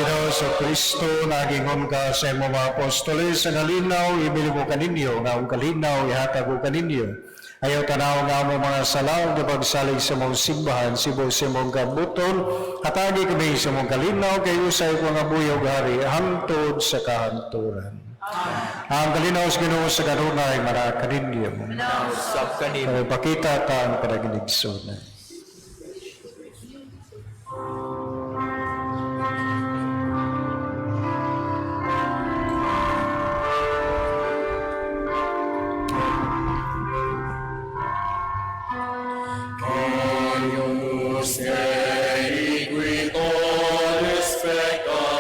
Ginoo sa Kristo, nagingon ka sa imong mga apostoles, ang kalinaw, ibili ko kaninyo, nga ang kalinaw, ihatag ko kaninyo. Ayaw tanaw nga among mga salaw, gapagsalig sa mong simbahan, sibo sa imong kabuton, hatagi kami sa mong kalinaw, kay usay ko nga buyaw gari, hangtod sa kahanturan. Ang kalinaw sa Ginoo sa kanunay, mara kaninyo. Usab kanimo. Kaya pakita ta ang panaginigsunan. Agnus Dei qui tollis peccata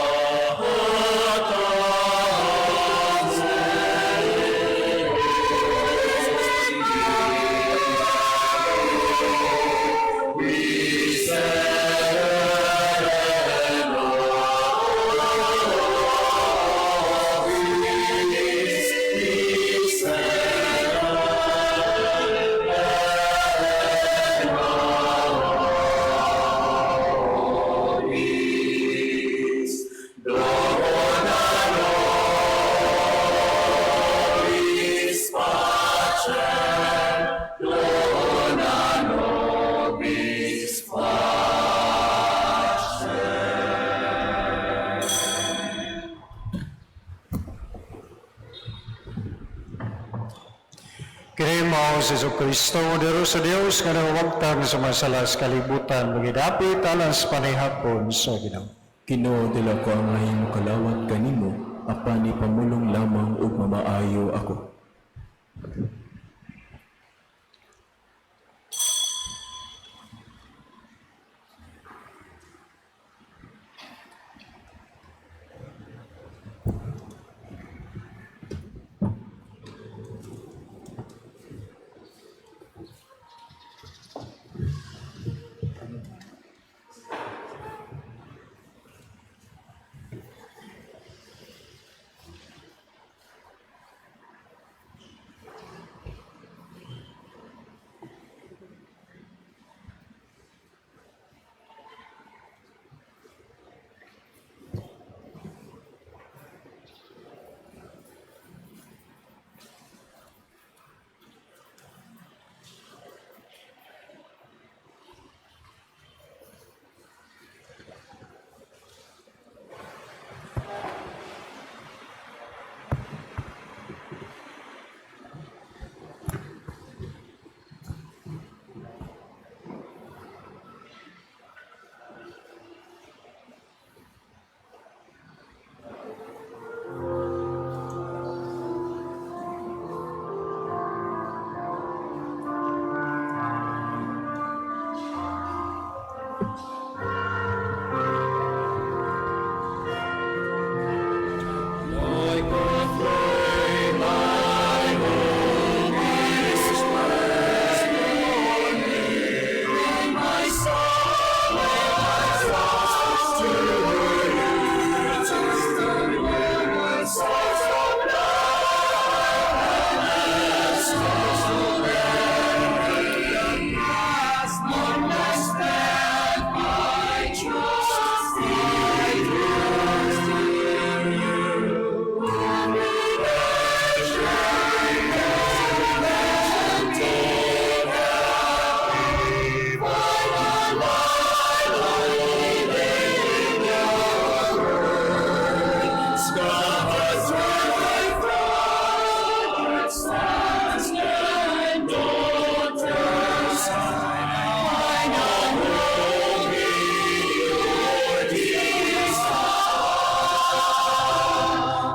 Kini mao si Jesu Kristo, diro sa Dios nga nangawagtang sa mga sala sa kalibutan, magidapit alang sa panihapon sa Ginoo. Ginoo, dila ko ang mahimo kalawat kanimo, apan ipamulong lamang ug mamaayo ako.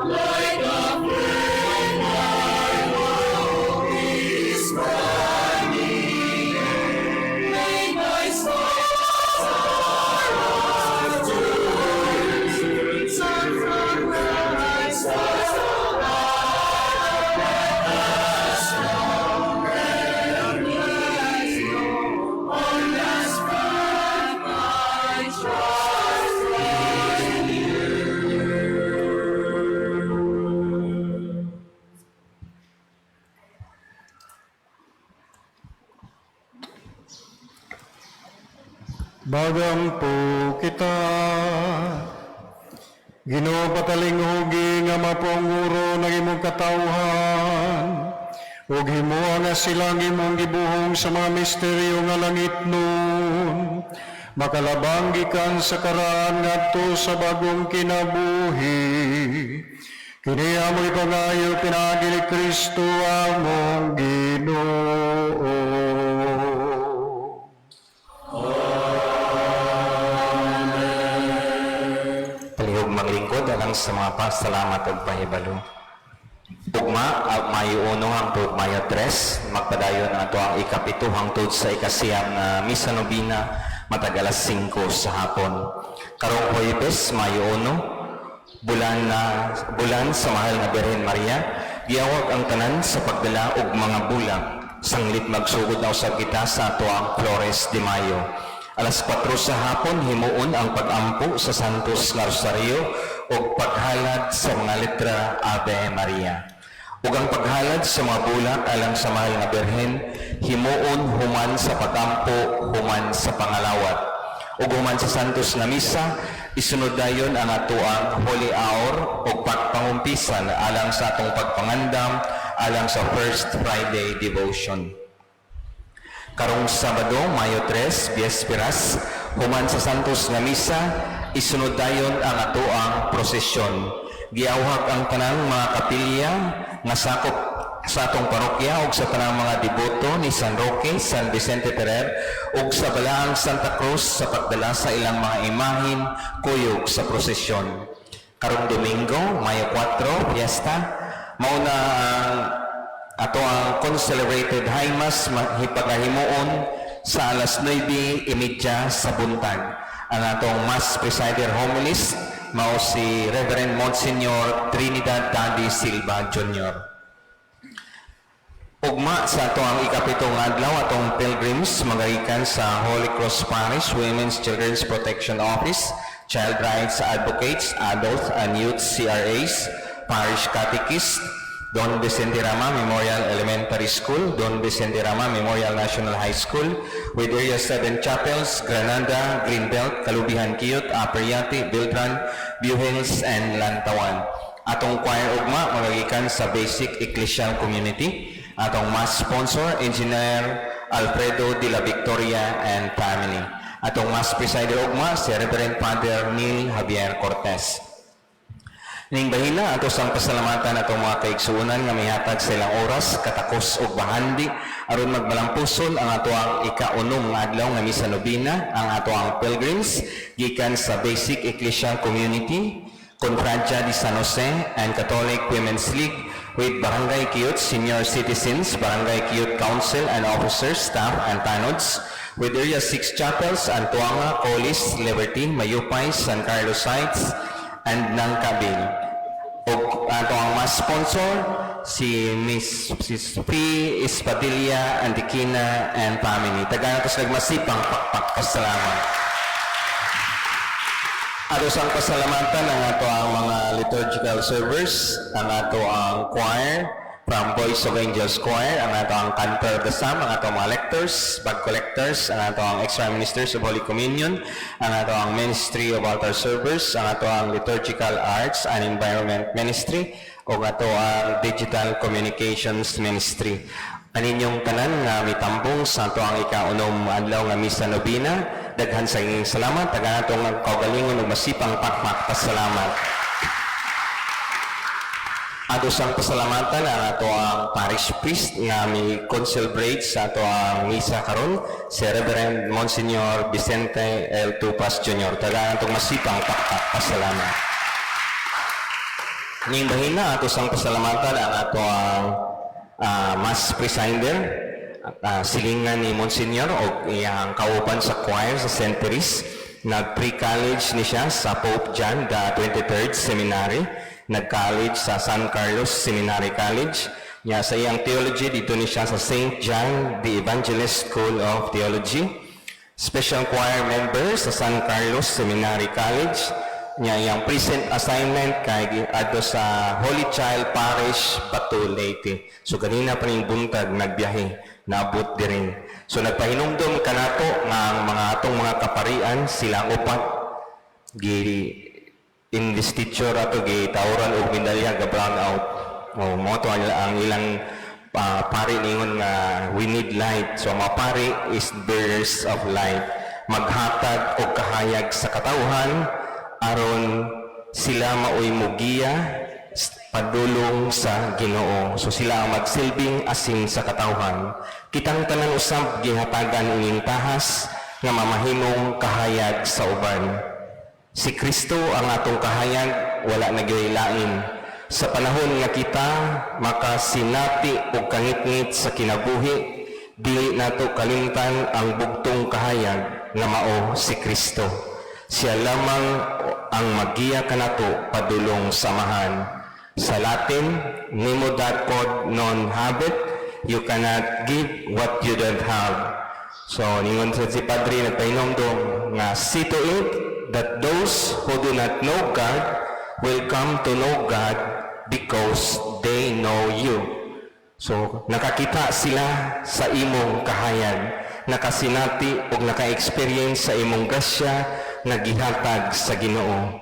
Like a flame my hope is burning. May my sorrows to sunrise so Let us know, let us know, oh last but my trust in you. Mag-ampo kita. Ginoo, patalinghugi nga mapuang uro ng imong katawhan. Ug himoa nga silang imong gibuhong sa mga misteryo nga langitnon. Makalabang gikan sa karaan ngadto sa bagong kinabuhi. Kini among ipangayo pinaagi ni Kristo among Ginoo. Palihog maglingkod alang sa mga pasalamat ug pahibalo. Ugma, Mayo 1 hangtod Mayo 3, magpadayon ang ato ang 7 hangtod sa 9 nga misa nobina matag alas 5 sa hapon. Karong Huwebes, Mayo 1, bulan na bulan sa mahal nga Birhen Maria, giawag ang tanan sa pagdala og mga bulak. Sanglit magsugod na usab kita sa ato ang Flores de Mayo. Alas 4 sa hapon, himuon ang pag-ampo sa Santos nga Rosario ug paghalad sa mga letra Ave Maria. Ug ang paghalad sa mga bulak alang sa mahal nga Birhen, himuon human sa pag-ampo, human sa pangalawat. Ug human sa Santos nga Misa, isunod dayon ang atoang Holy Hour ug pagpangumpisan alang sa atong pagpangandam alang sa First Friday Devotion. Karong Sabado, Mayo 3, Biyesperas, human sa Santos nga Misa, isunod dayon ang atoang prosesyon. Giawhag ang tanang mga kapilya nga sakop sa atong parokya ug sa tanang mga deboto ni San Roque, San Vicente Ferrer ug sa Balaang Santa Cruz sa pagdala sa ilang mga imahin kuyog sa prosesyon. Karong Domingo, Mayo 4, fiesta, mao na ang ato ang concelebrated High Mass hipagahimuon sa alas 9:30 sa buntag. Ang atong Mass Presider Homilist mao si Reverend Monsignor Trinidad Daddy Silva Jr. Ugma sa ato ang 7 nga adlaw, atong pilgrims magagikan sa Holy Cross Parish, Women's Children's Protection Office, Child Rights Advocates, Adult and Youth CRAs, Parish Catechist, Don Vicente Rama Memorial Elementary School, Don Vicente Rama Memorial National High School, with Area 7 Chapels, Granada, Greenbelt, Kalubihan Kiyot, Upper Yati, Beltran, View Hills, and Lantawan. Atong choir ugma magagikan sa Basic Ecclesial Community. Atong mass sponsor, Engineer Alfredo de la Victoria and family. Atong mass presider ugma, si Reverend Father Neil Javier Cortez. Ning bahina ato sang pasalamatan atong mga kaigsuonan nga mihatag sa ilang oras, katakos ug bahandi aron magmalampuson ang atoang 6 nga adlaw nga misa nobina, ang atoang pilgrims gikan sa Basic Ecclesial Community, Confradia de San Jose and Catholic Women's League with Barangay Kiyot Senior Citizens, Barangay Kiyot Council and Officers, Staff and Tanods, with Area 6 Chapels, Antuanga, Colis, Liberty, Mayupay, San Carlos Heights, and Nangkabil. Ug ato ang mass sponsor si Miss si P. Espadilla Antiquina and family. Tagaan nato sila masipang pakpak pasalamat. Ato sang pasalamatan ang ato ang mga liturgical servers, ang ato ang choir from Voice of Angels Choir, ang ato ang Cantor of the Psalm, ang ato ang mga lectors, bag collectors, ang ato ang extra ministers of Holy Communion, ang ato ang Ministry of Altar Servers, ang ato ang Liturgical Arts and Environment Ministry, ug ato ang Digital Communications Ministry. Aninyong tanan nga mitambong sa ato ang 6 adlaw nga misa nobina, daghan sa inyong salamat, tagaan atong kaugalingon ug masipang pakpak pasalamat. Ato sang pasalamatan ang ato ang parish priest nga mi concelebrate sa ato ang misa karon, si Reverend Monsignor Vicente L. Tupas Jr. Tagaan atong masipang pakpak pasalamat. Ning bahina ato sang pasalamatan ang ato ang mass presider, silingan ni Monsignor og iyang kauban sa choir sa St. Therese. Nag pre-college ni siya sa Pope John the 23rd Seminary, nag-college sa San Carlos Seminary College. Nya sa iyang theology dito ni siya sa St. John the Evangelist School of Theology. Special choir member sa San Carlos Seminary College. Nya iyang present assignment kay adto sa Holy Child Parish, Bato, Leyte. So ganina pa ning buntag nagbiyahe, naabot diri. So nagpahinumdom kanato nga ang mga atong mga kaparian, sila ang upat gi investiture ato, gitawran og medalya, ga brown out. Oh, mo to ang ilang pari ningon nga we need light. So ang mga pari is bearers of light. Maghatag og kahayag sa katawhan aron sila maoy mugiya padulong sa Ginoo. So sila ang magsilbing asin sa katawhan. Kitang tanan usab gihatagan ining tahas nga mamahimong kahayag sa uban. Si Kristo ang atong kahayag, wala na gyud lain. Sa panahon nga kita makasinati og kangitngit sa kinabuhi, dili nato kalimtan ang bugtong kahayag nga mao si Kristo. Siya lamang ang magiya kanato padulong sa Amahan. Sa Latin, nemo dat quod non habet, you cannot give what you don't have. So, ningon sa si Padre nagpahinomdom nga see to it that those who do not know God will come to know God because they know you. So, nakakita sila sa imong kahayag, nakasinati o naka-experience sa imong grasya nga gihatag sa Ginoo.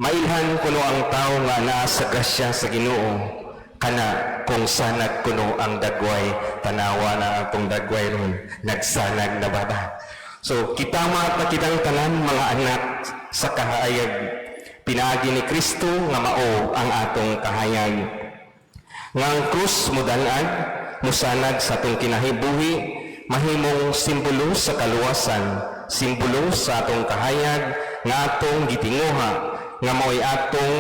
Mailhan kuno ang tao nga naa sa grasya sa Ginoo kana kung sanag kuno ang dagway. Tanawa na atong dagway ron, nagsanag na bata. So kita mga kitang tanan mga anak sa kahayag pinaagi ni Kristo nga mao ang atong kahayag. Nga ang krus mudanag, musanag sa atong kinahibuhi, mahimong simbolo sa kaluwasan, simbolo sa atong kahayag nga atong gitinguha, nga mao'y atong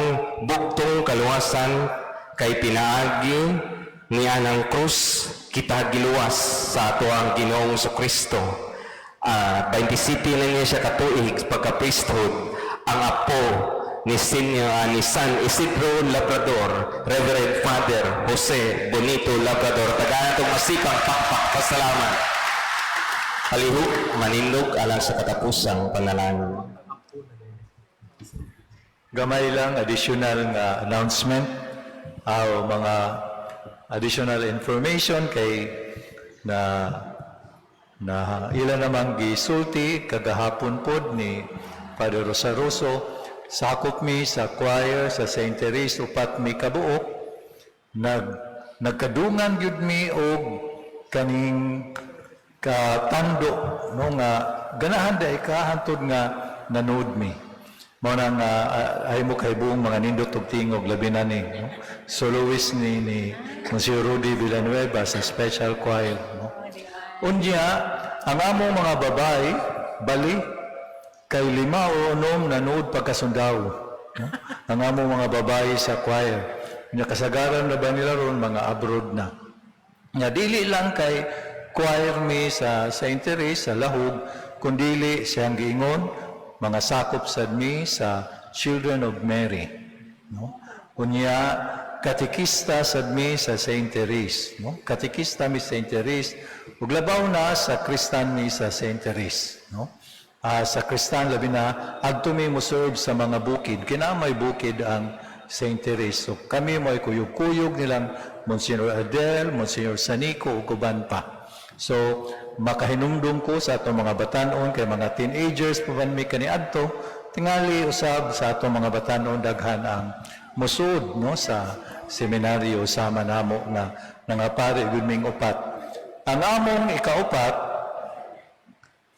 bugtong kaluwasan kay pinaagi niya ng krus kita giluwas sa atoang Ginoong Kristo. 27 na niya siya katuig pagka priesthood, ang apo ni Senior ni San Isidro Labrador, Reverend Father Jose Bonito Labrador. Tagaan itong masikang pakpak pasalamat. Palihog, manindog alang sa katapusang panalangin. Gamay lang additional nga announcement o mga additional information kay na na ila namang gisulti kagahapon pod ni Father Rosaroso. Sakop mi sa choir sa St. Therese, upat mi kabuok. Nagkadungan gyud mi og kaning katando, no, nga ganahan dai ka hantod nga nanood mi. Mao na nga ay mo kay buong mga nindot og tingog, labi na ni, no? Soloist ni Monsignor Rudy Villanueva sa special choir, no? Unya ang among mga babay bali kay 5 o 6 nanood pagkasundaw, no? Ang among mga babae sa choir. Nya kasagaran na ba nila ron mga abroad na. Nya dili lang kay choir mi sa Saint Therese sa Lahug, kundili siyang giingon mga sakop sad mi sa Children of Mary, no? Unya katekista sad mi sa Saint Therese, no? Katekista mi sa Saint Therese ug labaw na sa Kristan mi sa Saint Therese, no? Sa Kristan labi na adto mi mo serve sa mga bukid, kinamay bukid ang Saint Therese. So kami mo ay kuyog-kuyog nilang Monsignor Adel, Monsignor Sanico ug uban pa. So makahinumdum ko sa atong mga batanon kay mga teenagers pa man mi kaniadto, tingali usab sa atong mga batanon daghan ang musud, no, sa seminaryo sama namo nga nangapari gud ming upat. Ang among ikaupat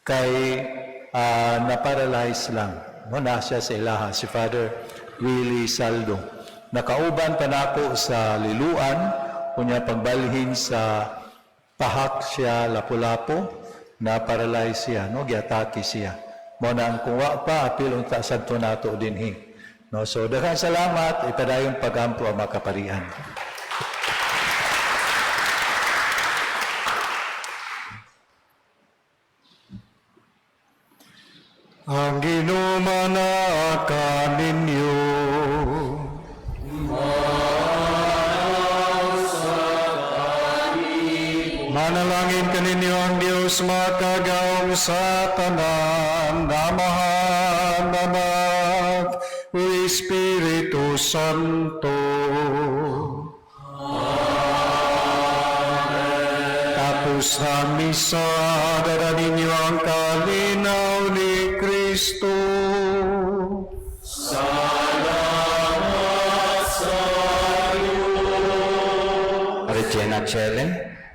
kay na-paralyze lang, no, na siya sa ilaha, si Father Willie Saldo. Nakauban pa nako sa Liluan, unya pagbalhin sa pahak siya Lapu-Lapu, na paralyze siya, no, giatake siya. Mo na ang kung wa pa apil unta sadto nato dinhi. No, so daghang salamat, ipadayong pagampo ang mga kaparian. Ang Ginoo manaa kaninyo. Manalangin kaninyo ang Dios makagawom sa tanan, Amahan, Anak, ug Espiritu Santo. Tapos na misa, dara ninyo ang kalinaw ni Kristo. Regina Chele,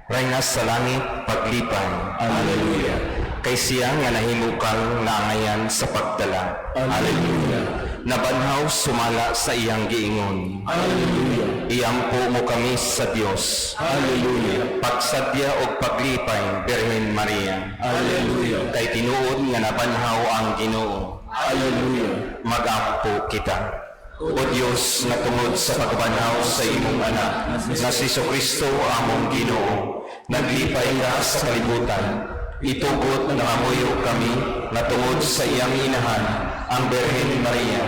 Reyna sa langit, paglipay. Alleluia. Kay siya nga nahimukang naangayan sa pagdala. Alleluia. Nabanhaw sumala sa iyang giingon. Alleluia. Iampo mo kami sa Dios. Alleluia. Pagsadya og paglipay, Birhen Maria. Alleluia. Kay tinuod nga nabanhaw ang Ginoo. Alleluia. Magampo kita. O Diyos, nga tungod sa pagbanhaw sa imong anak, na si Kristo among Ginoo, naglipay ka sa kalibutan. Itugot na mamuyo kami nga tungod sa iyang inahan, ang Birhen Maria,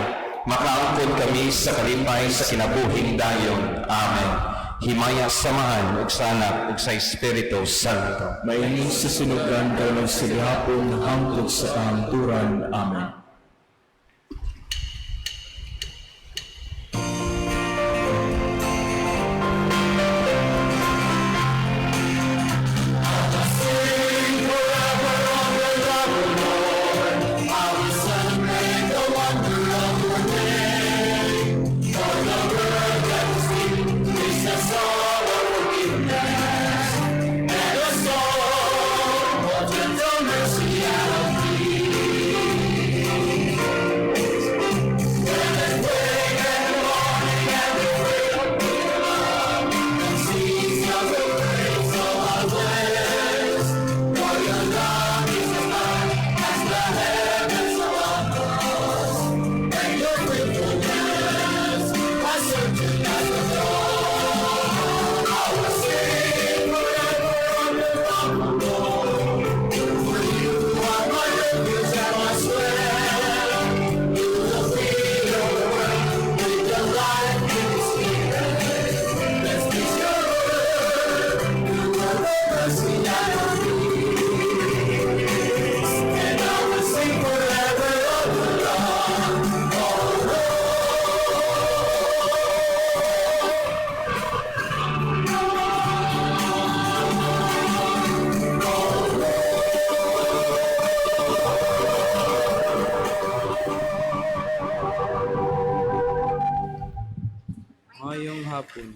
makaangkon kami sa kalipay sa kinabuhing dayon. Amen. Himaya samahan ug sa Anak ug sa Espiritu Santo. Maingi sa sinugan karon sa gihapon hangtod sa kahangturan. Amen. Ngayong hapon.